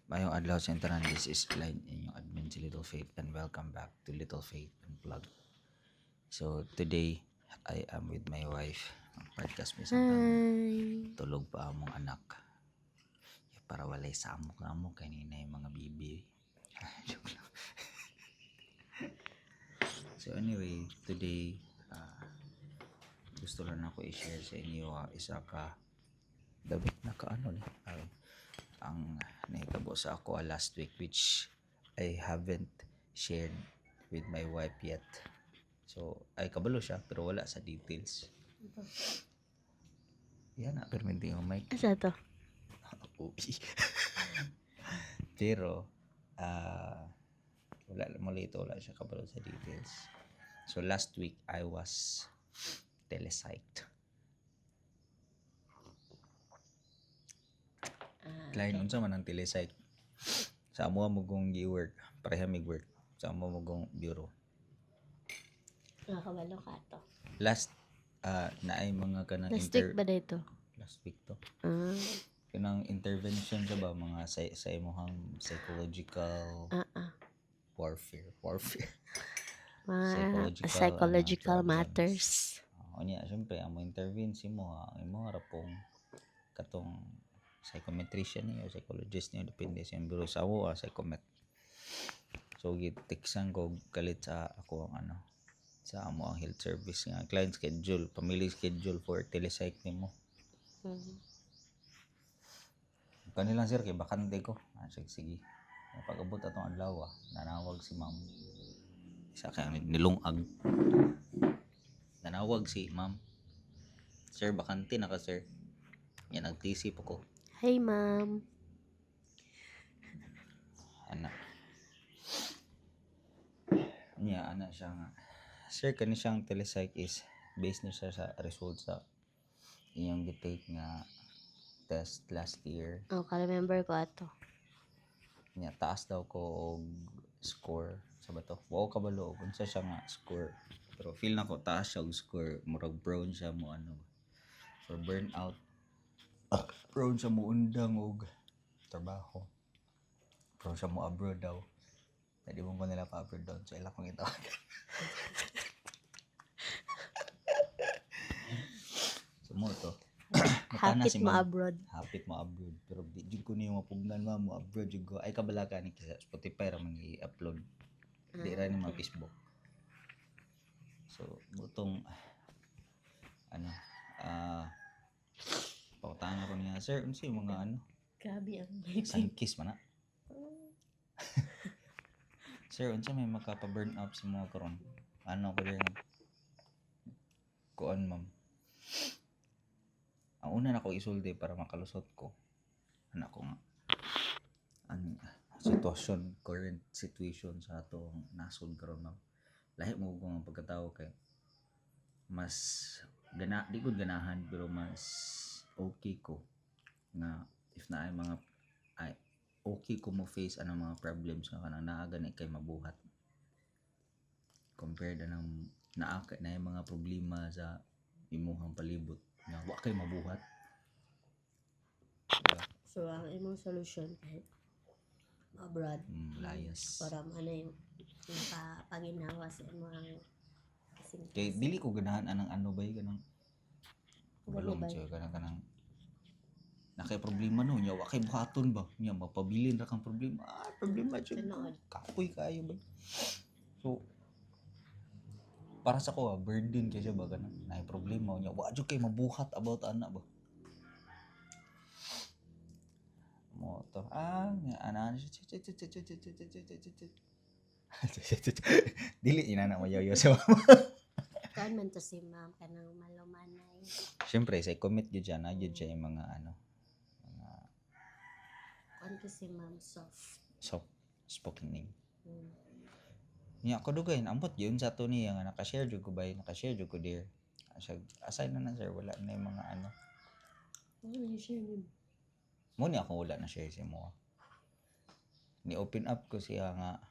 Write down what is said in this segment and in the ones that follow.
Maayong adlaw sa tanan. This is Line, inyong admin si Little Faith, and welcome back to Little Faith Unplugged. So today I am with my wife. Ang podcast mi sa Hi. Tulog pa among anak. Ya, para walay samok namo kay nina yung mga bibi. Joke lang. So anyway, today gusto lang ako i-share sa inyo isa ka damit na ka ano ni ay, ang nahitabo sa ako last week, which I haven't shared with my wife yet. So, ay kabalo siya pero wala sa details. Yan na, pero hindi yung mic. Asa to? Uy. Pero, wala muli ito, wala siya kabalo sa details. So, last week, I was telepsyched. Ah, Client, unsa man ang telepsych? Sa amo mo kong gi-work, pareha mig work. Sa amo mo kong bureau. Nakabalo ka to. Last, naay mga kanang Last week ba dito? Last week to. Ah, Kanang intervention sa ba mga sa imuhang psychological warfare warfare. Mga Psychological, psychological ano, problems. matters. Oh, unya syempre ang mo intervene si mo ang imo ra pong katong psychometrician niyo, psychologist niyo, depende sa iyong bureau. Sa ako, psychomet. So gitiksan ko kalit sa ako ang ano sa amo ang health service nga client schedule, family schedule for telepsych nimo. Kani lang, sir, kay bakante ko. Ah, sige, sige. Pag-abot atong adlaw, nanawag si ma'am. Isa kay nilungag. Nanawag si ma'am. "Sir, bakante na ka, sir." Yan, nag-TC po ko. Hey, ma'am. Ana. Niya, ana siya nga. "Sir, kani siyang telepsych is based na siya sa result sa inyong gitake nga test last year." Oh, ka-remember ko ato. Nya taas daw ko og score sa bato. Wow, kabalo og unsa siya nga score. Pero feel na ko taas siya og score, murag prone siya mo ano for burnout. Prone siya mo undang og trabaho. Prone siya mo abroad daw. Pwede mo ko nila pa abroad doon. So ila kong itawag. So mo to. Mutana Hapit si mo ma'am. Abroad. Hapit mo abroad, pero di jud ko niyo mapugnan, ma, mo abroad jud ko. Ay, kabala ka ni sa Spotify ra man i-upload, di ra ni ma Facebook. So butong ano pautahan ako niya, "Sir, unsa yung mga ano?" Grabe ang lighting. Sunkist man na. "Sir, unsa may makapa-burn up sa mga karon?" Ano ko din kuan, "Ma'am, ang una na ko isulti para makalusot ko, anak ko nga ang sitwasyon, current situation sa atong nasod karon, ma'am, lahi mo ko nga pagkatao kay mas gana di ko ganahan, pero mas okay ko nga if naay mga ay okay ko mo face anang mga problems nga kanang naa gani kay mabuhat compared anang naa kay naay mga problema sa imuhang palibot nga wa kay mabuhat." Diba? So, ang imong solution kay abroad. Layas. Para ano yung makapaginhawa sa imong kasing Kay dili ko ganahan anang ano bay kanang Gani balong bay? Siya kanang kanang na kay problema no, nya wa kay buhaton ba, nya mapabilin ra kang problema, problema jud ko. Tinuod. Kapoy kaayo ba. So para sa ko, burden kay siya ba, kanang naay problema nya wa jud kay mabuhat about ana ba mo to. Nya ana siya dili inana mo yaw sa mama. Kuan man to si ma'am kanang malumanay. Siyempre, sa commit jud siya na jud siya yung mga ano, mga Kuan ko si ma'am, soft. Soft spoken name. Nya ako dugay ambot yun sa to niya nga naka-share jud ko bay, naka-share jud ko dear. Asag aside na na, sir, wala na yung mga ano. Ano yung share niyo? Mo ni ako wala na share sa imo. Ni open up ko siya nga,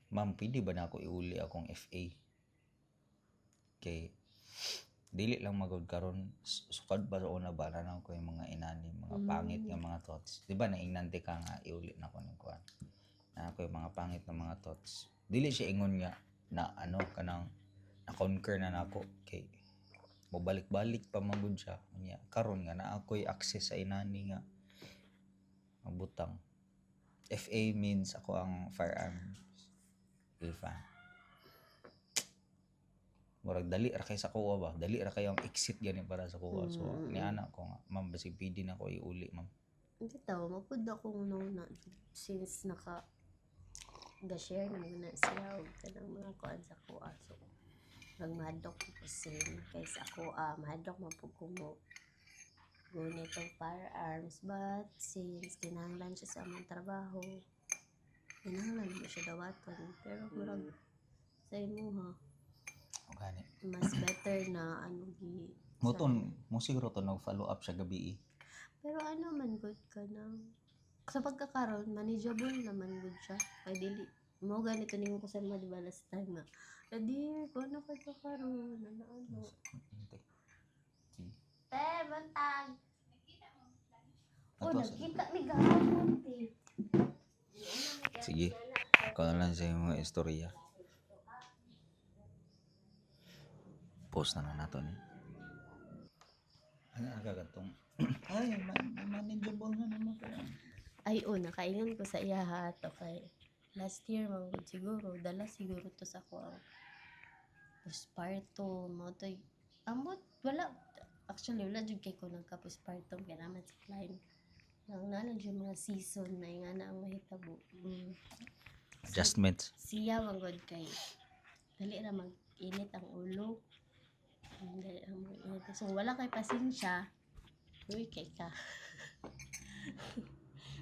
"Ma'am, pwede ba na ako iuli akong FA?" Kay Dili lang magod karon, sukad pa sa una ba na ko yung mga inani, mga pangit nga mga thoughts. Di ba naingnante ka nga iuli na ko ning kuan. Na ako yung mga pangit na mga thoughts. Dili siya ingon nga na ano kanang na conquer na nako kay mobalik-balik pa man gud siya. Unya karon nga naa ko'y access sa inani nga nga butang. FA means ako ang firearms. IFA. Murag dali ra kay sa kuha ba? Dali ra kayo ang exit gani para sa kuha. So niana ko nga, ma'am, basig pwede na ko iuli, ma'am. Bitaw, mapud akong no na since naka ga-share naman na siya og kanang mga kuan sa kuha. So, nagmahadlok ko same kay sa ako mahadlok man pud ko mo gunit og firearms, but since kinahanglan siya sa among trabaho, kinahanglan mo siya dawaton, pero murag sa imuha O gani. mas better na ano gi Mo to mo siguro to nag follow up siya gabi eh. Pero ano man good ka na sa pagkakaroon, manageable naman gud siya. Kay dili mo ganito nimo ko sa mga, di ba, last time nga. Adi, ko na kay karon ano ano. Hintay. Sige. Te, bantag. Oh, Ato, nagkita mi gahapon, te. Sige. Ikaw na lang sa imong istorya. Post na lang nato ni. Ano ang kagatong? Ay, manageable na naman ko. Ay, oh, nakaingon ko sa iya ha ato kay last year man gud siguro, dala siguro to sa ko ang postpartum mo toy. Ambot, wala actually, wala jud kay ko nagka postpartum kay naman sa client. Nang naa jud mga season na nga na ang mahitabo. Adjustments. Siya man gud kay dali ra mag-init ang ulo. Dali ra mag-init. So wala kay pasensya. Uy, kay ka.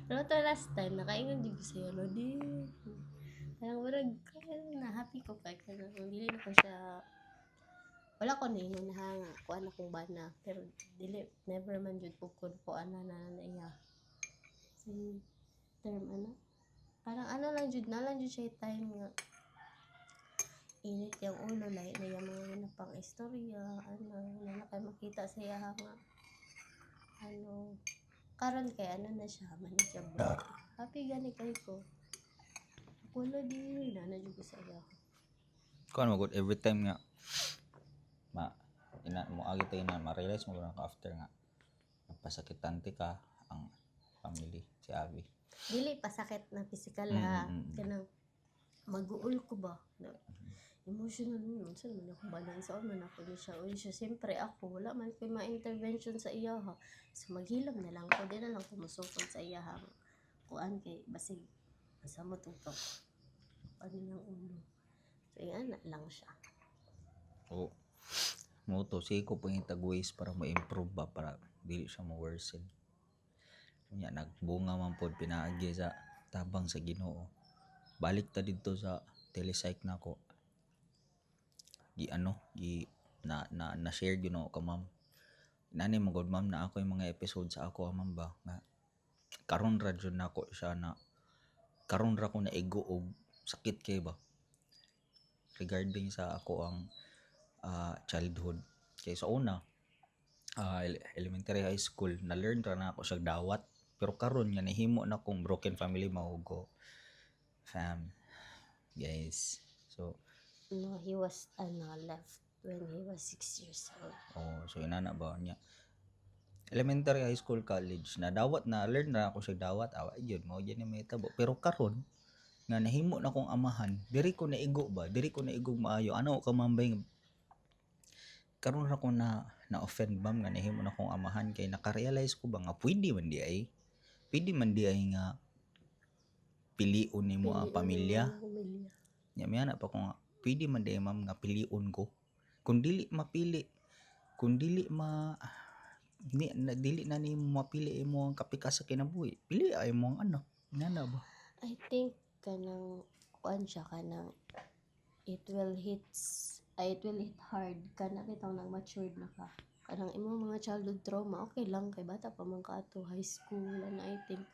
Pero to last time, nakaingon jud ko sa'yo, no, di. Parang murag, kaya na happy ko kay kanang dili na ko siya, wala ko naingon ha nga kuan akong bana, pero dili never man jud ko kun ko ana na na iya sa term ana, parang ano lang jud na lang jud siya time nga init yung ulo, lahi na yung mga napang istorya ano na na kay makita sa iya nga ano karon kay ano na siya, manageable, happy gani kay ko ako na di na na jud ko sa iya. Kuan mo good every time nga ma ina mo agi tayo na ma-realize mo ka after nga napasakitante ka ang family si Abby. Dili pasakit na physical ha, kanang mag-uul ko ba na, emotional mo unsa man ako balance man ako ni siya, uy siya siyempre ako wala man koy ma-intervention sa iya ha, so maghilom na lang ko, di na lang ko musukod sa iya ha, kuan kay basig masamot og pag ano ng ulo, so ingana lang siya. O mo to sige ko pangitag ways para ma-improve ba, para dili siya mo-worsen. Unya nagbunga man pod pinaagi sa tabang sa Ginoo. Balik ta didto sa telepsych nako. Gi ano, gi na na na share gyud nako ka, ma'am. Nani mo gud, ma'am, na ako yung mga episode sa ako, ma'am, ba nga karon ra jud nako siya na karon ra ko naigo og sakit kay ba regarding sa ako ang childhood. Kay sa una, elementary, high school, na learn ra na ako siya dawat, pero karon nga nahimo na kong broken family mao ko, fam, guys, so No, he was ano left when he was 6 years old. Oh, so inana ba niya, elementary, high school, college, na dawat, na learn na ako siya dawat, awa yun mao gyud ni mahitabo. Pero karon nga nahimo na kong amahan, diri ko naigo ba, diri ko naigo maayo ano ka mambay, karon ra ko na na offend, ma'am, nga nahimo na kong amahan kay naka-realize ko ba nga pwede man di ay nga piliun nimo ang Piliun pamilya. nimo ang pamilya. Nya miyana pa ko nga pwede man di ay, ma'am, nga piliun ko kung dili mapili, kung dili ma ni, na, dili na nimo mapili imo ang kapikas sa kinabuhi, pili ay mo ang anak, ngana ba. I think kanang kuan siya, kanang it will hits ay it will hit hard kana bitaw nang matured na ka, kanang imong mga childhood trauma, okay lang kay bata pa man ka ato, high school ana, I think,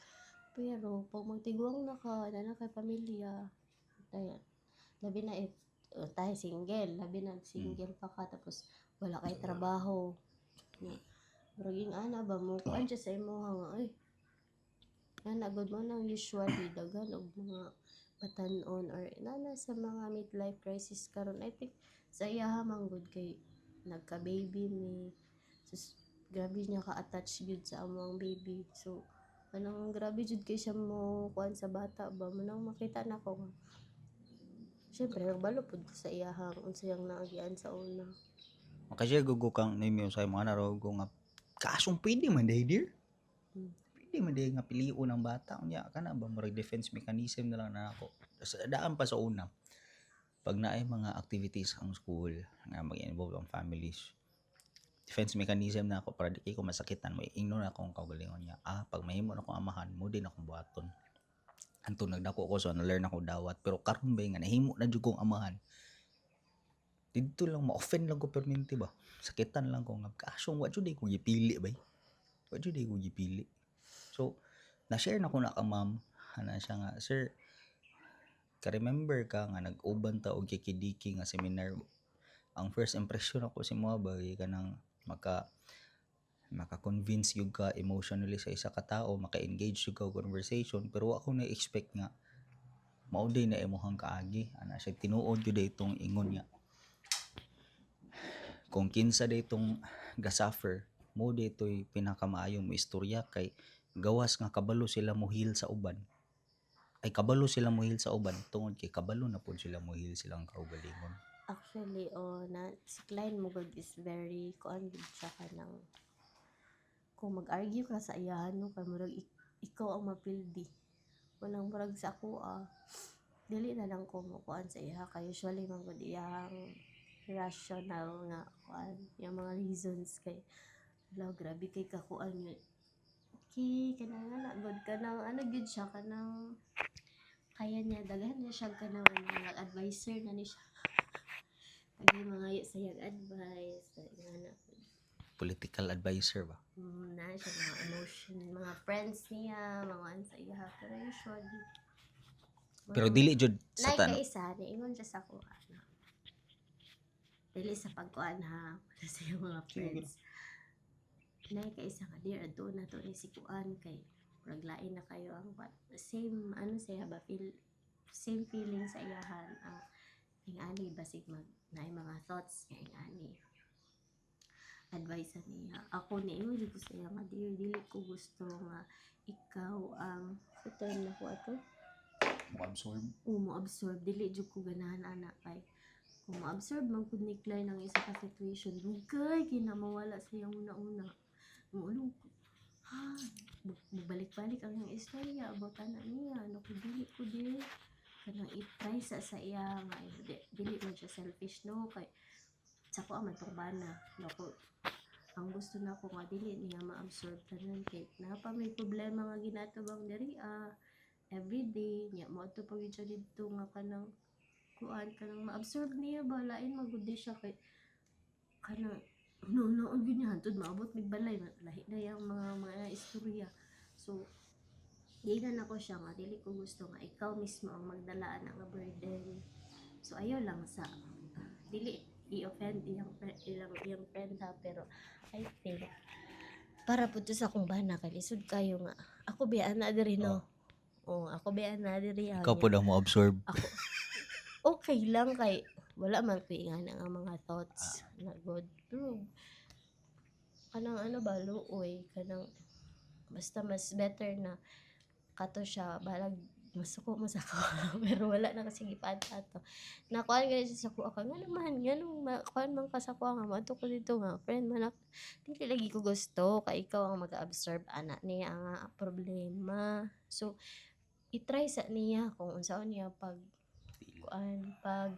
pero pag magtiguang na ka na na kay pamilya tayo, labi na if tayo single, labi na single pa ka tapos Wala kay trabaho. Nya, murag ing-ana ba mo kuan siya sa imuha nga ay ana gud mo nang usually daghan og mga batan-on or nana sa mga midlife crisis karon. I think sa iyaha man gud kay nagka-baby ni sus, grabe niya ka-attach gyud sa among baby. So kanang grabe jud kay siya mo kuan sa bata ba mo nang makita nako nga syempre balo pud ko sa iyahang unsayang naagian sa una. Makashare ko kang Noemi sa mga naro ko nga kasong pwede man day, dear. Pwede man day nga pilion ang bata unya kana ba murag defense mechanism na lang na ako. Sa daan pa sa una pag naay mga activities ang school nga mag-involve ang families, defense mechanism na ako para di kay ko masakitan mo ingnon na akong kaugalingon niya, ah, pag mahimo na akong amahan mo din akong buhaton. Anto nagdako ko, so na-learn ako dawat, pero karon ba nga nahimo na jud kong amahan, didto lang ma-offend lang ko permente ba, sakitan lang ko nga kasyong wa jud ko gipili bay, wa jud ko gipili. So na-share na ko na ka, ma'am, ana siya nga, "Sir, ka-remember ka nga nag-uban ta og kikidiki nga seminar? Ang first impression ako sa imo ba kanang maka-convince gyud ka emotionally sa isa ka tawo, maka-engage gyud ka og conversation, pero wa ko na-expect nga mao day na imong kaagi," ana siya. Tinuod gyud itong ingon nga kung kinsa day itong gasuffer mo dito'y pinakamaayong mo istorya kay gawas nga kabalo sila mo heal sa uban, ay kabalo sila mo heal sa uban tungod kay kabalo na pud sila mo heal silang kaugalingon. Actually, oh, na si client mo gud is very kuan gud siya, kanang kung mag-argue ka sa iyahan no kay murag ikaw ang mapildi. Walang murag sa ako ah, dili na lang ko mo kuan sa iya kay usually man gud iyang rational nga kuan, yung mga reasons kay hala, grabe kay kakuan yun. Okay, kanang ana gud, kanang ano gyud siya, kanang kaya niya, daghan niya siya kanang ano, mga advisor na ni siya. Daghan mga sa iyang advice, nga na. Political advisor ba? Na siya mga emotion, mga friends niya, mga ano sa iya, pero usually Pero dili jud sa like tanan. Ka isa, niingon siya sa kuha na. Dili sa pagkuan ha, wala sa iyang mga friends. Nay ka isa nga, "Dear, adto na to ni si kuan kay murag lain na kayo ang kuan." Same ano siya ba feel, same feeling sa iyahan ang ing-ani basig mag naay mga thoughts nga ing-ani advice niya. Ako niingon jud ko sa iya nga, "Dear, dili ko gusto nga ikaw ang sa term na ko ato Mo absorb. O mo absorb, dili jud ko ganahan ana kay kung mo-absorb man pud ni Claire ng isa ka situation, dugay kay na mawala sa iyang una-una mo ano ha, balik-balik ang iyang istorya about ana niya ano ko, dili ko di kanang i-try sa iya nga di, dili man siya selfish no kay sa ko man tong bana nako. Ang gusto na ko nga dili niya ma-absorb tanan kay naa pa may problema nga ginatubang diri ah everyday niya mo adto pa gyud siya didto nga kanang kuan, kanang ma-absorb niya ba, lain magud di siya kay kanang no no gyud niya hantod maabot mig balay lahi na yang mga istorya. So giingon nako siya nga dili ko gusto nga ikaw mismo ang magdala ana nga burden. So ayaw lang sa dili i-offend iyang ilang iyang friend ha, pero I think para pud to sa akong bana kay lisod kayo nga ako biya ana diri no. Oh, ako biya ana diri ha. Ikaw pud ang mo absorb. Ako okay lang kay wala man ko ingana nga mga thoughts na good, pero kanang ano ba, luoy, kanang basta mas better na kato siya balag masuko mo sa ako pero wala na kasi gipada ato. Nakuan gani siya sa kuha ka nga naman nganong kuan man ka sa kuha nga moadto ko dito nga friend man ako, dili lagi ko gusto kay ikaw ang mag-absorb ana niya nga problema. So i-try sa niya kung unsaon niya pag kuan, pag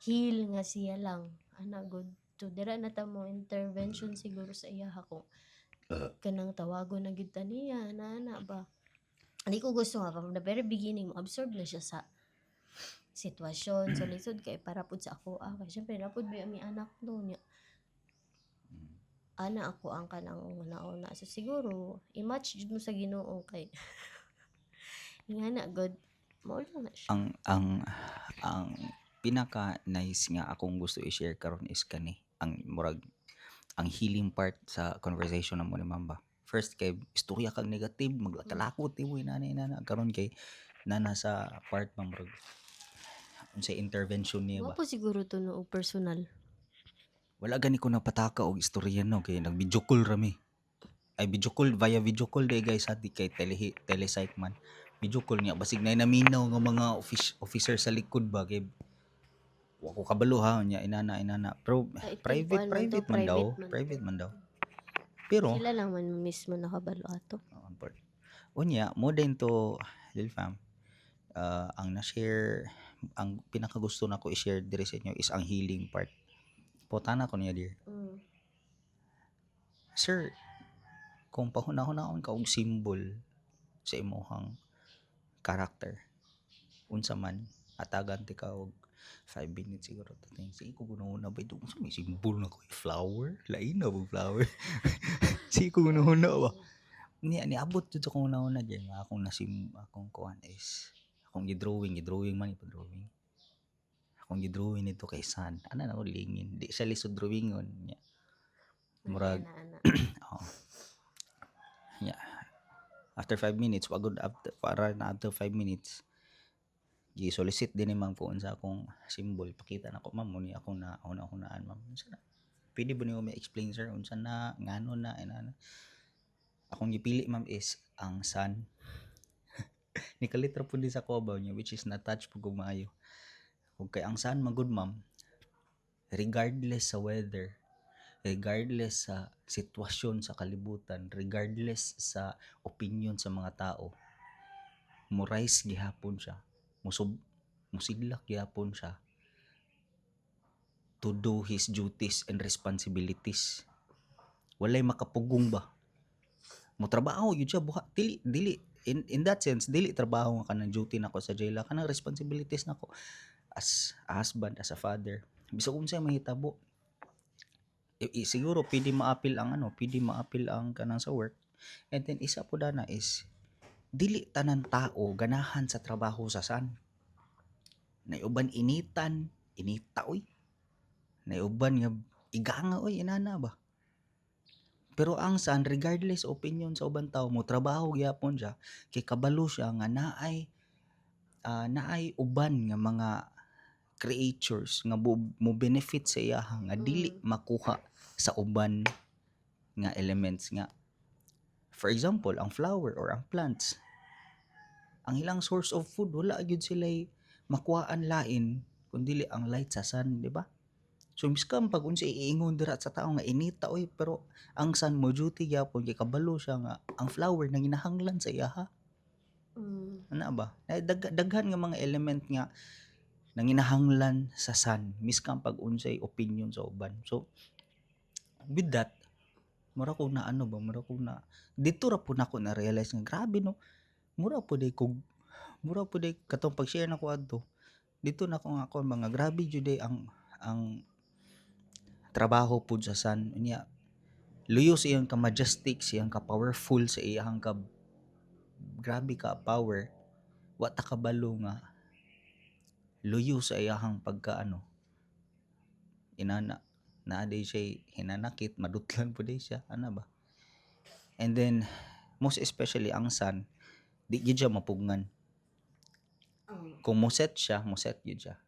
heal nga siya lang ana good. So dira na ta mo intervention siguro sa iya kung kanang tawagon na gyud ta niya ana ana ba. Hindi ko gusto nga from the very beginning mo absorb na siya sa sitwasyon. So lisod kay para pud sa ako ah, kay syempre na pud may anak no niya ana ako ang kanang una-una. So siguro i-match jud mo sa Ginoo kay ingana god mao lang na siya. Ang pinaka nice nga akong gusto i-share karon is kani. Ang murag ang healing part sa conversation namo ni ma'am ba. First kay istorya kag negative, maglakalakot mo inana inana, karon kay nana sa part ma'am, murag unsay intervention niya Wa ba. po siguro to no og personal. Wala gani ko napataka og istorya no kay nag video call ra mi. Ay, video call, via video call day guys ha, di kay tele telepsych man. Video call niya basig na naminaw nga mga officer sa likod ba kay wa ko kabalo ha nya inana inana pero I think private kuan man to, private man daw, private man. Private man daw. Pero Sila lang man mismo nakabalo ato. Oo, part. Unya, mo din to, Lil Fam, ang na-share, ang pinakagusto nako i-share diri sa inyo is ang healing part. Putana ko niya, dear. Sir, kung pahuna-hunaon ka og symbol sa imuhang character, unsa man, atagan ti ka og 5 minutes siguro to think. Sige ko guna ba ito? Unsa may symbol na ko? Flower? Lain na ba flower? Sige ko guna ba? Ni niabot jud sa akong una diyan nga akong nasim akong kuan is akong gi-drawing man ipa-drawing. Akong gi-drawing nito kay San. Ana na ko lingin. Di siya lisod drawingon niya. Murag Ana, ana. Oo. Yeah. After 5 minutes, wagod after para na after 5 minutes, gi-solicit din ni ma'am kung unsa akong symbol. Pakita nako, "Ma'am, mo ni akong na una-unaan, ma'am." "Unsa na? Pwede ba nimo ma-explain, sir, unsa na, ngano na, inana?" Akong gipili, ma'am, is ang sun. Nikalit ra pud din sa kuwabaw niya, which is na-touch pud ko maayo. Ug kay ang sun man gud, ma'am, regardless sa weather, regardless sa sitwasyon sa kalibutan, regardless sa opinion sa mga tao, mo rise gihapon siya. Musub musidlak gihapon siya to do his duties and responsibilities. Walay makapugong ba. Mo trabaho yun siya buha dili dili in that sense dili trabaho nga kanang duty nako sa jail, kanang responsibilities nako as a husband, as a father. Bisag unsay mahitabo, siguro pwede maapil ang ano, pwede maapil ang kanang sa work. And then isa po dana is dili tanan tao ganahan sa trabaho sa sun. Nay uban initan, inita oy. Nay uban nga iganga oy, inana ba. Pero ang sun, regardless opinion sa ubang tao, mo trabaho gyapon siya kay kabalo siya nga naay uban nga mga creatures nga mo benefit sa iyaha nga dili makuha sa uban nga elements nga, for example, ang flower or ang plants, ang ilang source of food, wala gyud sila makuhaan lain kun dili ang light sa sun, di ba? So miskan pag unsa iingon dira sa tao nga inita oy, pero ang sun mo duty gyapon kay kabalo siya nga ang flower nanginahanglan sa iyaha. Ana ba? Ay, daghan nga mga element nga nanginahanglan sa sun miskan pag unsay opinion sa uban. So with that, mura ko na ano ba, mura ko na dito ra po nako na realize nga grabe no. Mura po day kog mura po day katong pag-share nako adto. Dito na ko nga ako mga grabe jud day ang trabaho pud sa sun unya. Luyo sa iyang ka majestic, sa iyang ka powerful, sa iyang ka grabe ka power, wa ta kabalo nga luyo sa iyahang pagka ano inana naa day siya hinanakit, madutlan pud day siya ana ba. And then most especially ang sun, di gyud siya mapugngan. Kung mo set siya, mo set gyud siya.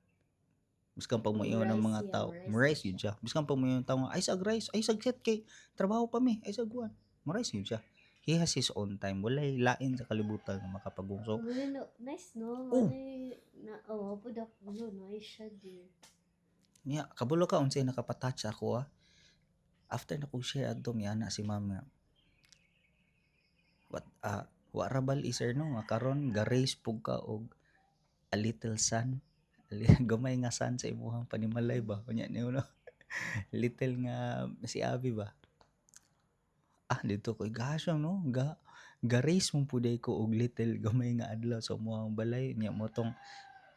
Biskan pag moingon ng Mo-rise mga siya, tao, mo-rise mo-rise gyud gyud siya. Biskan pag moingon tao nga, "Ay sag rise, ay sag set kay trabaho pa mi, ay sag kuan." Mo-rise gyud siya. He has his own time. Walay lain sa kalibutan nga makapagong. So, Wala no, nice no. Oh. Wala na oh, pud ako no, nice siya di. Niya, kabalo ka unsay nakapatouch ako ah. After na ko share adto, miana si ma'am nga, "What wa ra bal sir no nga karon ga-raise pug ka og a little sun, gamay nga sun sa imuhang panimalay ba?" Unya niyo no. Little nga si Abby ba. Ah, dito ko gasyo no, ga ga-raise mo pud ko og little gamay nga adlaw sa imuhang balay niya mo tong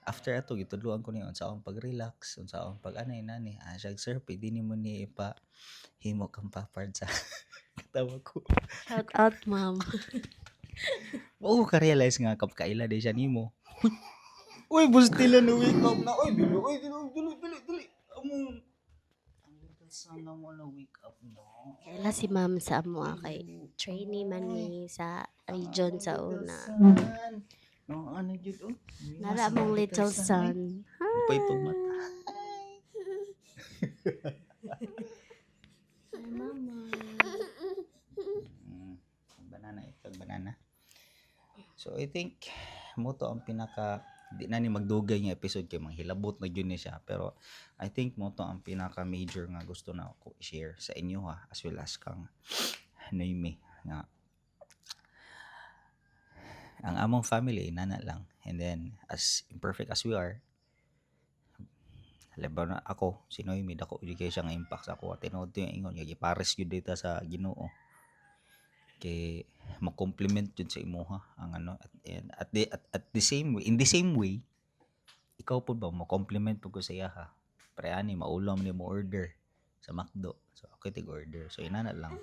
after ato gitudloan ko niya unsa akong pag-relax, unsa akong pag-anay nani. Ah, siya, "Sir, pwede nimo ni ipa himo kang papard sa katawa ko." Shout out, ma'am. Oo, ka-realize nga kap kaila di siya nimo. Uy, bustila na wake up na. Uy, dili, uy, dili, dili, dili, dili. Among ang little Son lang wala wake up no. Kaila si ma'am sa amo ah, kay trainee man ni sa region sa una. No, ano jud oh. Nara mong little son. Pay pagmata. Hi, mama. Banana ito, banana. So I think mao to ang pinaka, di na ni magdugay nga episode kay manghilabot na gyud ni siya, pero I think mao to ang pinaka major nga gusto na ako i-share sa inyo ha, as well as kang Noemi, nga ang among family nana lang, and then as imperfect as we are, labaw na ako, si Noemi, dako gyud kay siya nga impact sa ako. Tinuod to yung ingon nga gipares gyud dita sa Ginoo kay mo-complement jud sa imuha ang ano at, and at the same way, in the same way, ikaw pud ba mo-complement pud ko sa iyaha pre ani maulam ni mo order sa McDo, so okay tig order, so inana lang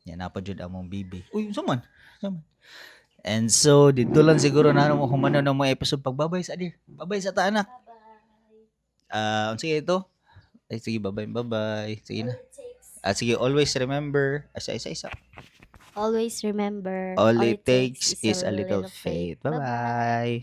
yan na pa jud among bibi. Uy, unsa man, unsa man? And so dito lang siguro na mo humano na mo episode. Pagbabay sa dear, babay sa ta anak. Bye-bye. Ah, unsa ito ay, sige, bye-bye, bye-bye, sige na. All it takes. Ah, sige, always remember, isa isa isa. Always remember, All it takes is a little faith. Bye-bye.